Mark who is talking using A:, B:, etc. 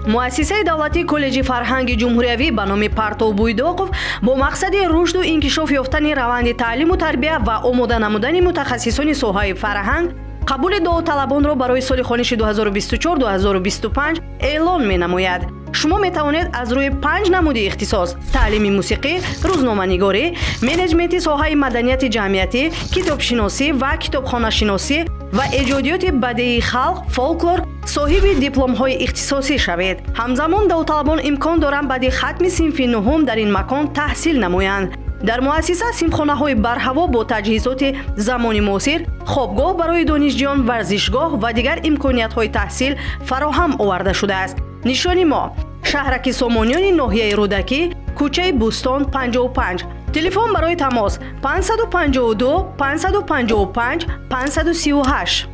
A: Муассисаи давлатии Коллеҷи фарҳанги ҷумҳуриявӣ ба номи Партов Буйдоқов бо мақсади рушду инкишоф ёфтани раванди таълиму тарбия ва омода намудани мутахассисони соҳаи фарҳанг қабули довталабонро барои соли хониши 2024-2025 эълон менамояд. Шумо метавонед аз рӯи панҷ намуди ихтисос: таълими мусиқӣ, рӯзноманигорӣ, менеҷменти соҳаи маданияти ҷамъиятӣ, китобшиносӣ ва китобхонашиносӣ ва эҷодиёти бадеии халқ, фолклор соҳиби дипломҳои ихтисосӣ шавед. Ҳамзамон довталабон имкон доранд баъди хатми синфи нуҳум дар ин макон таҳсил намоянд. Дар муассиса синфхонаҳои барҳаво бо таҷҳизоти замони муосир, хобгоҳ барои донишҷӯён, варзишгоҳ ва дигар имкониятҳои таҳсил фароҳам оварда шудааст. Нишони мо: шаҳраки Сомониёни ноҳияи Рӯдакӣ, кӯчаи Бӯстон, 55. Телефон барои тамос: 552 555 538.